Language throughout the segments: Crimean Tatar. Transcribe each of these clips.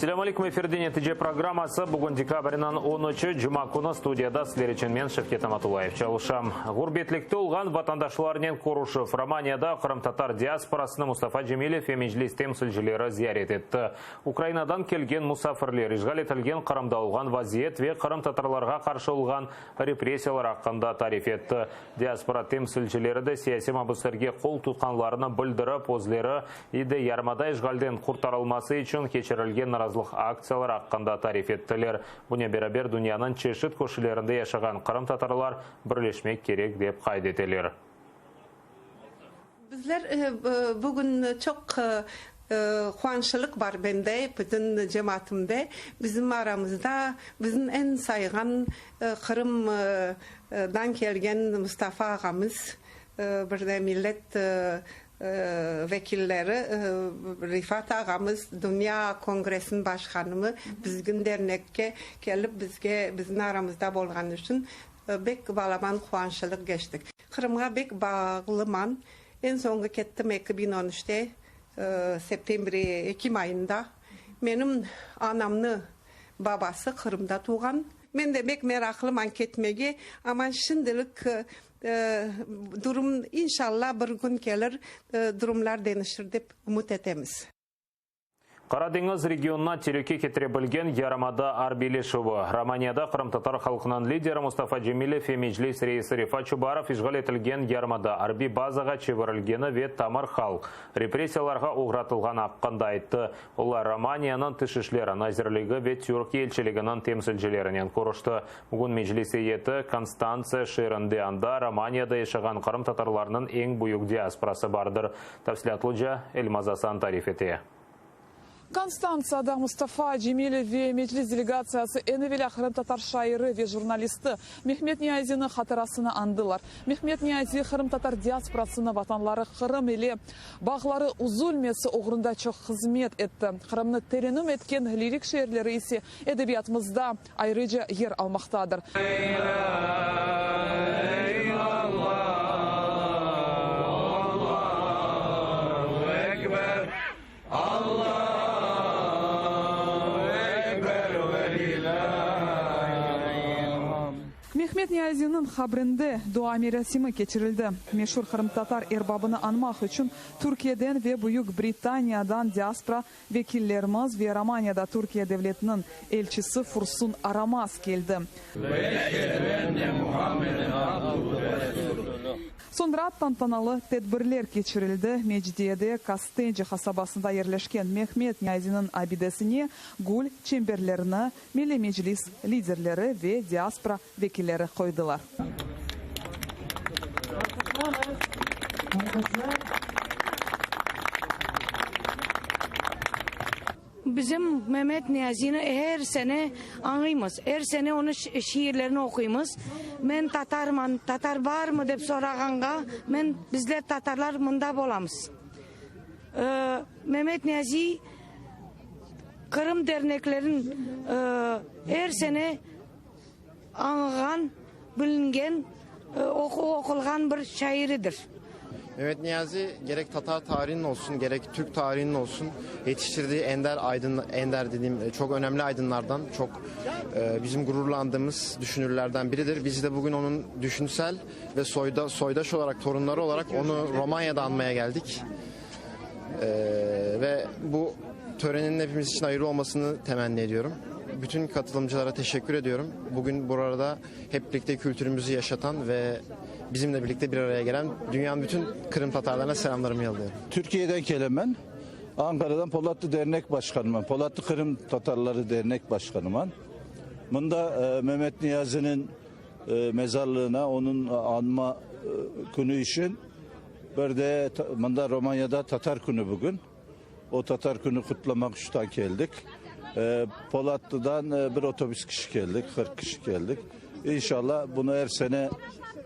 Selâm aleyküm, efirde Netice programması. Bugün dekabrniñ on üçü, cuma künü studiyada sizler içün men, Şevket Amatullayev, çalışam. Ğurbetlikte olğan vatandaşlarnen körüşüv. Romaniyada qırımtatar diasporasını Mustafa Cemilev ve Meclis temsilcileri ziyaret etti. Ukrainadan kelgen musafirler işğal etilgen Qırımda olğan vaziyet ve qırımtatarlarğa qarşı olğan repressiyalar aqqında tarif etti. Diaspora temsilcileri de siyasiy mabüslerge qol tutqanlarını bildirip, özleri de yarımada işğalden qurtarılması içün keçirilgen narazılıq aktsiyaları aqqında tarif ettiler. Bunen beraber, dünyanıñ çeşit köşelerinde yaşağan qırımtatarlar birleşmek kerek, dep qayd eteler. Bizler bugün çoq quvançlılıq bar mende, bütün cemaatımde. Bizim aramızda bizim eñ sayğan Qırımdan kelgen Mustafa ağamız, bir de millet vekilleri Rifat ağamız, Dünya kongressiniñ başqanımı bizgin dernekke kelip bizge, bizim aramızda bolğanı içün bek balaban quvançlılıq keçtik. Qırımğa bek bağlıman. Eñ soñki kettim 2013-te, septembr, ekim ayında. Menim anamnı babası Qırımda tuvğan. Men de bek meraqlıman ketmege, amma şimdilik durum, inşalla, bir kün kelir, durumlar deñişir dep ümüt etemiz. Qara deñiz regionına telüke ketire bilgen yarımada arbiyleşüvi. Romaniyada qırımtatar halqınıñ lideri Mustafa Cemilev ve Meclis reisi Refat Çubarov işğal etilgen yarımada arbiy bazağa çevirilgeni ve tamır halq repressiyalarğa oğratılğanı aqqında ayttı. Olar Romaniyanıñ Tış işler nazirligi ve Türkiye elçiliginiñ temsilcilerinen körüşti. Bugün Meclis eyyeti Konstantsiya şeerinde, anda Romaniyada yaşağan qırımtatarlarnıñ eñ büyük diasporası bardır. Tafsilâtlıca Elmaz Asan tarif ete. Konstantsiyada Mustafa Cemilev ve Meclis delegatsiyası eñ evelâ qırımtatar şairi ve jurnalisti Mehmet Niyaziniñ hatırasını añdılar. Mehmet Niyazi qırımtatar diasporasını vatanları Qırım ile bağları üzülmesi oğrunda çoq hızmet etti. Qırımnı terennüm etken lirik şiirleri ise edebiyatımızda ayrıca yer almaqtadır. Mehmet Niyaziniñ qabrinde dua merasimi keçirildi. Meşur qırımtatar erbabını añmaq içün Türkiyeden ve Büyük Britaniyadan diaspora vekillerimiz ve Romaniyada Türkiye devletiniñ elçisi Fursun Aramaz keldi. Soñra tantanalı tedbirler keçirildi. Mecdiyede Kastence qasabasında yerleşken Mehmet Niyaziniñ abidesine gül çemberlerini Milliy Meclis liderleri ve diaspora vekilleri qoydılar. Bizim Memet Niyazini er sene añıymız, er sene onıñ şiirlerini oquymız. Men tatarman, tatar barmı dep sorağanğa, men, bizler tatarlar mında bolamız. Memet Niyaziy Qırım derneklerin er sene añığan, bilingen, oqulğan bir şairidir. Mehmet Niyazi gerek Tatar tarihinin olsun, gerek Türk tarihinin olsun yetiştirdiği ender aydın, ender dediğim çok önemli aydınlardan, çok bizim gururlandığımız düşünürlerden biridir. Biz de bugün onun düşünsel ve soyda, soydaş olarak, torunları olarak onu Romanya'da anmaya geldik. Ve bu törenin hepimiz için hayırlı olmasını temenni ediyorum. Bütün katılımcılara teşekkür ediyorum. Bugün burada hep birlikte kültürümüzü yaşatan ve bizimle birlikte bir araya gelen dünyanın bütün Kırım Tatarlarına selamlarımı yolluyorum. Türkiye'den kelemen, Ankara'dan Polatlı Dernek Başkanıman, Polatlı Kırım Tatarları Dernek Başkanıman. Bunda Mehmet Niyazi'nin mezarlığına onun anma künü için Bir de mında Romanyada Tatar künü bugün. O Tatar künü qutlamaq içün keldik. Polatlıdan bir otobüs kişi keldik, 40 kişi keldik. İnşallah bunı er sene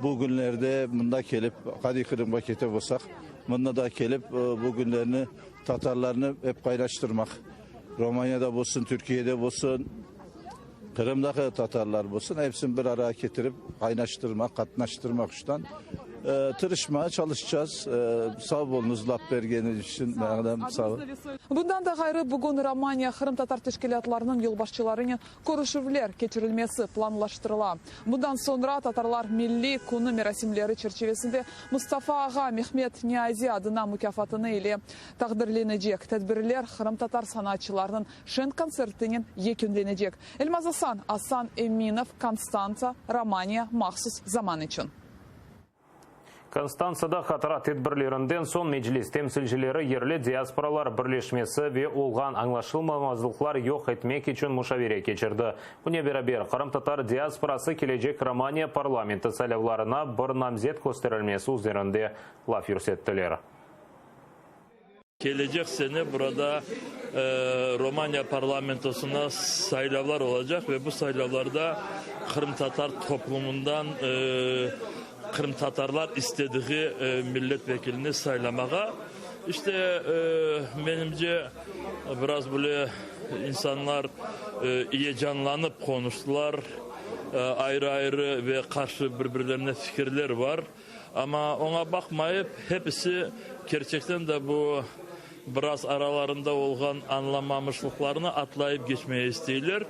bu günlerde mında kelip, Qadiy Qırımğa kete bolsaq, mında da kelip bu günlerni tatarlarnı ep paylaştırmaq. Romanyada bolsun, Türkiyede bolsun, Qırımdaki tatarlar bolsun, epsini bir araya ketirip qaynaştırmaq, qatnaştırmaq içün. Tırışmağa çalışacağız. Sağ oluñız laf bergeniñiz içün. Sağ ol. Bundan da ğayrı, bugün Romaniya qırımtatar teşkilâtlarınıñ yolbaşçılarınen körüşüvler keçirilmesi planlaştırıla. Bundan soñra Tatarlar milliy künü merasimleri çerçivesinde Mustafa ağa Mehmet Niyazi adına mukâfatını ile taqdirlenecek tedbirler qırımtatar sanatçılarınıñ şeñ kontsertinen yekünlenecek. Elmaz Asan, Asan Eminov, Konstantsa, Romaniya, mahsus Zaman içün. Konstantsada hatıra tedbirlerinden soñ Meclis temsilcileri yerli diasporalar birleşmesi ve olğan añlaşılmamazlıqlar yoq etmek içün muşavere keçirdi. Bunen beraber, qırımtatar diasporası kelecek Romaniya parlamenti saylavlarına bir namzet kösterilmesi üzerinde laf yürsettiler. Kelecek sene burada Romaniya parlamentosına saylavlar olacaq ve bu saylavlarda qırımtatar toplumından qırımtatarlar istediği millet vekilini saylamağa. İşte, menimce, biraz böyle insanlar iyecanlanıp qonuştılar, ayrı-ayrı ve qarşı bir-birlerine fikirler bar. Amma oña baqmayıp, hepisi kerçekten de bu biraz aralarında olğan añlamamışlıqlarnı atlayıp geçmeye isteyler.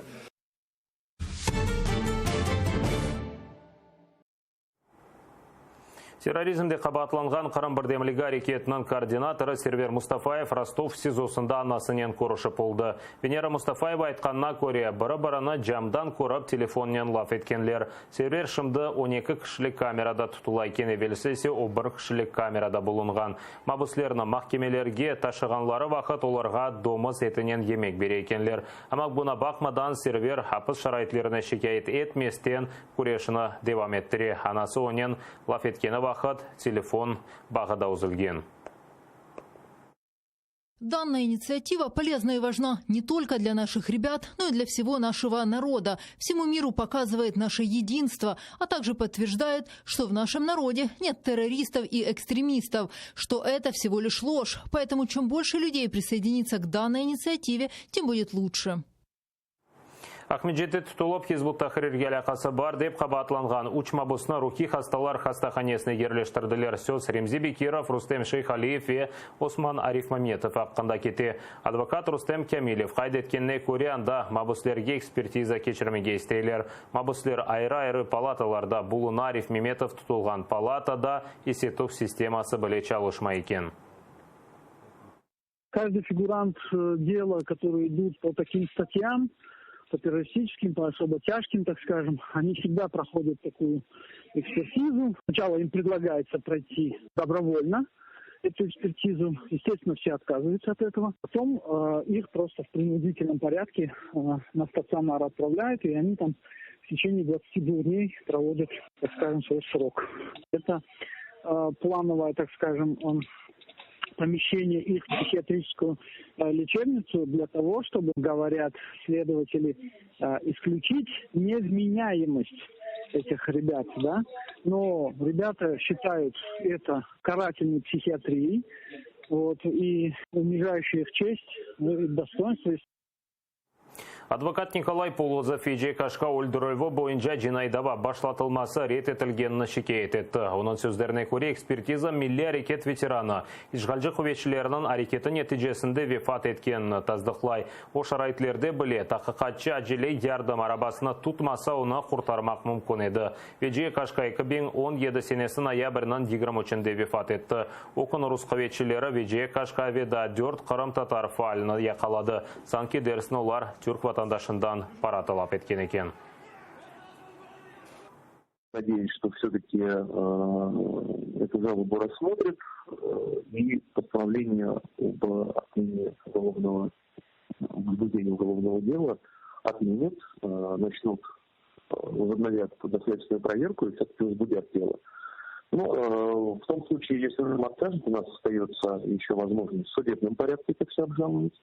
Terrorizmde qabaatlanğan Qırım birdemligi areketiniñ koordinatorı Server Mustafayev Rostov SİZOsında anasınen körüşip oldı. Venera Mustafayeva aytqanına köre, biri-birini camdan körip telefonnen laf etkenler. Server şimdi 12 kişilik kamerada tutula eken, evelsi ise o bir kişilik kamerada bulunğan. Mabüslerni mahkemelerge taşığanları vaqıt olarğa domuz etinen yemek bere ekenler. Amma buña baqmadan, Server apis şaraitlerine şikâyet etmesten, küreşini devam ettire. Anası onen laf etkeni vaqıt telefon bağı da üzülgen. Данная инициатива полезна и важна не только для наших ребят, но и для всего нашего народа. Всему миру показывает наше единство, а также подтверждает, что в нашем народе нет террористов и экстремистов, что это всего лишь ложь. Поэтому чем больше людей присоединится к данной инициативе, тем будет лучше. Aqmescitte tutulıp, Hizb ut-Tahrirge alâqası bar dep qabaatlanğan üç mabusnı ruhiy hastalar hastahanesine yerleştirdiler. Söz Remzi Bekirov, Rustem Şeyhaliyev ve Osman Arifmemetov aqqında kete. Advokat Rustem Kâmilev qayd etkenine köre, anda mabuslerge ekspertiza keçirmege isteyler. Mabusler ayrı-ayrı palatalarda buluna, Arifmemetov tutulğan palatada isituv sisteması bile çalışmay eken. Каждый фигурант дела, которые идут по таким статьям, по террористическим, по особо тяжким, так скажем, они всегда проходят такую экспертизу. Сначала им предлагается пройти добровольно эту экспертизу. Естественно, все отказываются от этого. Потом их просто в принудительном порядке на стационар отправляют, и они там в течение 22 дней проводят, так скажем, свой срок. Это плановое, так скажем, помещение их в психиатрическую лечебницу для того, чтобы, говорят следователи, исключить невменяемость этих ребят, да. Но ребята считают это карательной психиатрией, вот, и унижающей их честь, ну, и достоинство. Advokat Nikolay Polozov Veciye Kaşka öldürilüvi boyunca cinaiy dava başlatılması red etilgenini şikâyet etti. Onıñ sözlerine köre, ekspertiza milliy areket veteranı işğalci quvetçileriniñ areketi neticesinde vefat etkenini tasdıqlay. O şaraitlerde bile tahqiqatçı acele yardım arabasını tutmasa, onı qurtarmaq mümkün edi. Veciye Kaşka 2017 senesi noyabrniñ 23-nde vefat etti. O künü rus quvetçileri Veciye Kaşka ve daa dört qırımtatar faalini yaqaladı. Sanki dersin olar türk vatandaşından para talap etken eken. Надеюсь, что все-таки эту жалобу рассмотрят и постановление об отмене уголовного, возбуждении уголовного дела отменят, начнут, возобновят доследственную проверку и все-таки возбудят дело. Ну, в том случае, если нам откажут, у нас остается еще возможность в судебном порядке это все обжаловать.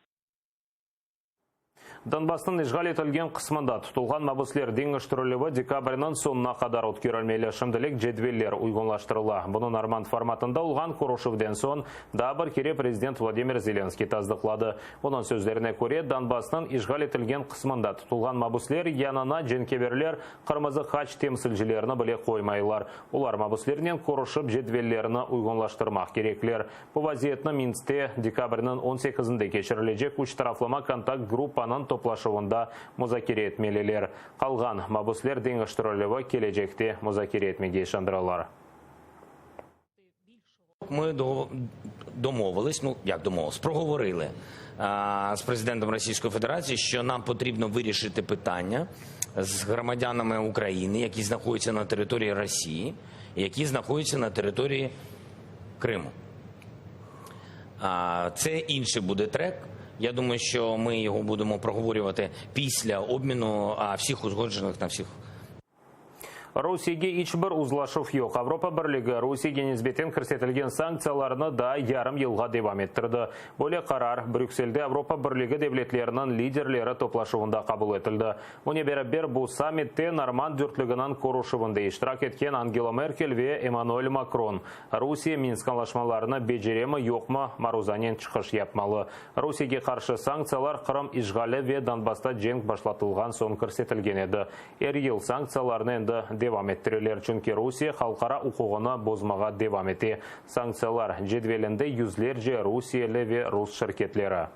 Donbassnıñ işğal etilgen qısmında tutulğan mabüsler deñiştirilüvi dekabrniñ soñuna qadar ötkerilmeli. Şimdilik cedveller uyğunlaştırıla. Bunı normand formatında olğan körüşüvden soñ daa bir kere prezident Vladimir Zelenskıy tasdıqladı. Onıñ sözlerine köre, Donbassnıñ işğal etilgen qısmında tutulğan mabüsler yanına cenkeverler Qırmızı Haç temsilcilerini bile qoymaylar. Olar mabüslernen körüşip cedvellerini uyğunlaştırmaq kerekler. Bu vaziyetni Minskte dekabrniñ on sekizinde keçirilecek üç taraflama kontakt gruppanıñ toplaşuvında muzakere etmeliler. Qalğan mabüsler deñiştirilüvi kelecekte muzakere etmege işandıralar. Ми домовились, ну як домовились, проговорили з президентом Російської Федерації, що нам потрібно вирішити питання з громадянами України, які знаходяться на території Росії, які знаходяться на території Криму. Це інший буде трек. Я думаю, що ми його будемо проговорювати після обміну всіх узгоджених на всіх. Rusiyege iç bir uzlaşuv yoq. Avropa Birligi Rusiyege nisbeten kirsetilgen sanktsiyalarnı daa yarım yılğa devam ettirdi. Böyle qarar Brükselde Avropa Birligi devletleriniñ liderleri toplaşuvında qabul etildi. Bunen beraber, bu sammitte Normand dörtlüginiñ körüşüvinde iştirak etken Angela Merkel ve Emmanuel Makron Rusiye Minsk añlaşmalarını beceremi-yoqmı maruzanen çıqış yapmalı. Rusiyege qarşı sanktsiyalar Qırım işğali ve Donbassta cenk başlatılğan soñ kirsetilgen edi. Er yıl sanktsiyalarnı endi devam ettireler, çünki Rusiye halqara uquğını bozmağa devam ete. Sanktsiyalar cedvelinde yüzlerce rusiyeli ve rus şirketleri.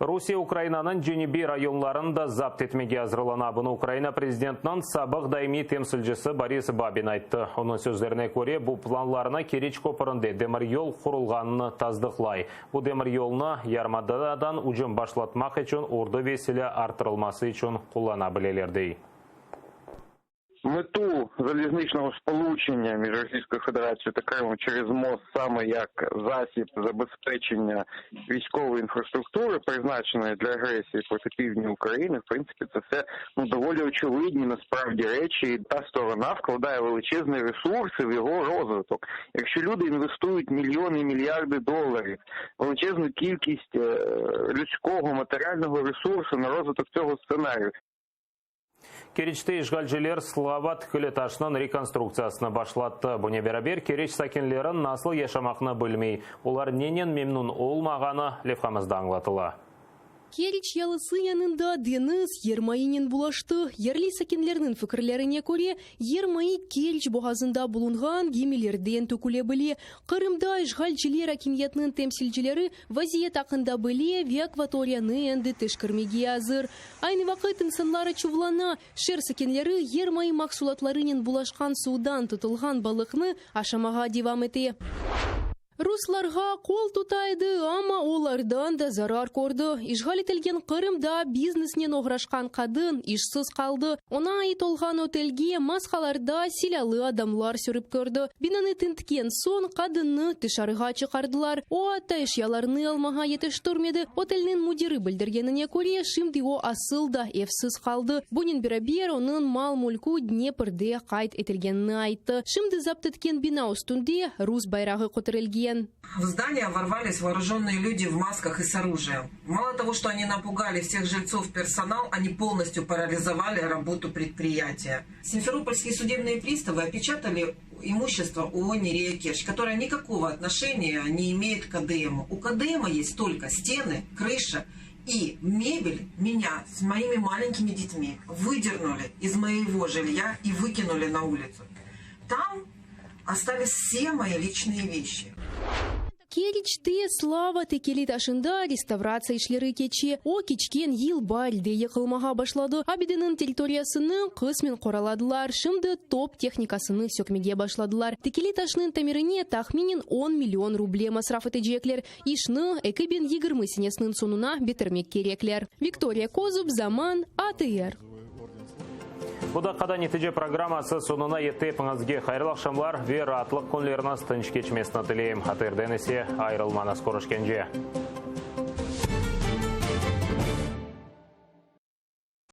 Rusiye Ukrainanıñ cenübiy rayonlarını da zapt etmege azırlana. Bunı Ukraina prezidentiniñ sabıq daimiy temsilcisi Boris Babin ayttı. Onıñ sözlerine köre, bu planlarnı Keriç köpürinde demiryol qurulğanını tasdıqlay. Bu demiryolnı yarımadadan ücüm başlatmaq içün ordu ve silâ arttırılması içün qullana bileler, dey. Мету залізничного сполучення між Російською Федерацією та Кримом через мост саме як засіб забезпечення військової інфраструктури, призначеної для агресії проти півдня України, в принципі, це все, ну, доволі очевидні насправді речі. І та сторона вкладає величезні ресурси в його розвиток. Якщо люди інвестують мільйони і мільярди доларів, величезну кількість людського матеріального ресурсу на розвиток цього сценарію. Keriçte işğalciler Slava tikili taşnıñ rekonstruktsiyasını başlattı. Bunen beraber, Keriç sakinleri nasıl yaşamaqnı bilmey. Olar nenen memnün olmağanı levhamızda añlatıla. Keriç yalısı yanında deñiz yer mayınen bulaştı. Yerli sakinlerniñ fikirlerine köre, yer mayı Keriç boğazında bulunğan gemilerden töküle bile. Qırımda işğalciler akimiyetniñ temsilcileri vaziyet aqqında bile ve akvatoriyanı endi teşkirmege azır. Aynı vaqıt insanlar açuvlana, şeer sakinleri yer mayı mahsulatlarınen bulaşqan suvdan tutulğan balıqnı aşamağa devam ete. Ruslarğa qol tuta edi, amma olardan da zarar kördi. İşğal etilgen Qırımda biznesnen oğraşqan qadın işsiz qaldı. Oña ait olğan otelge maskalarda silâlı adamlar sürip kirdi. Binanı tintken soñ qadınnı tışarığa çıqardılar. O, atta eşyalarını almağa yetiştirmedi. Otelniñ müdiri bildirgenine köre, şimdi o asıl da evsiz qaldı. Bunen beraber, onıñ mal-mülkü Dneprde qayd etilgenini ayttı. Şimdi zapt etken bina üstünde rus bayrağı köterilgen. В здание ворвались вооруженные люди в масках и с оружием. Мало того, что они напугали всех жильцов, персонал, они полностью парализовали работу предприятия. Симферопольские судебные приставы опечатали имущество ООО «Нерея Керчь», которое никакого отношения не имеет к КДМу. У КДМа есть только стены, крыша и мебель. Меня с моими маленькими детьми выдернули из моего жилья и выкинули на улицу. Там остались все мои личные вещи. Keriçte Slava tekeli taşında restavratsiya işleri keçe. O, keçken yıl baarde yıqılmağa başladı. Abideniñ territoriyasını qısmen qoraladılar, şimdi top tehnikasını sökmege başladılar. Tekeli taşnıñ tamirine tahminen on million ruble masraf etecekler. İşni 2020 senesiniñ soñuna bitirmek kerekler. Viktoriya Kozub, Zaman, ATR. Bu daqqada Netice programması soñuna yetti. Epiñizge hayırlı aqşamlar ve raatlıq künleriñiz tınç keçmesini tileyim. ATRden ise ayırılmañız. Körüşkence.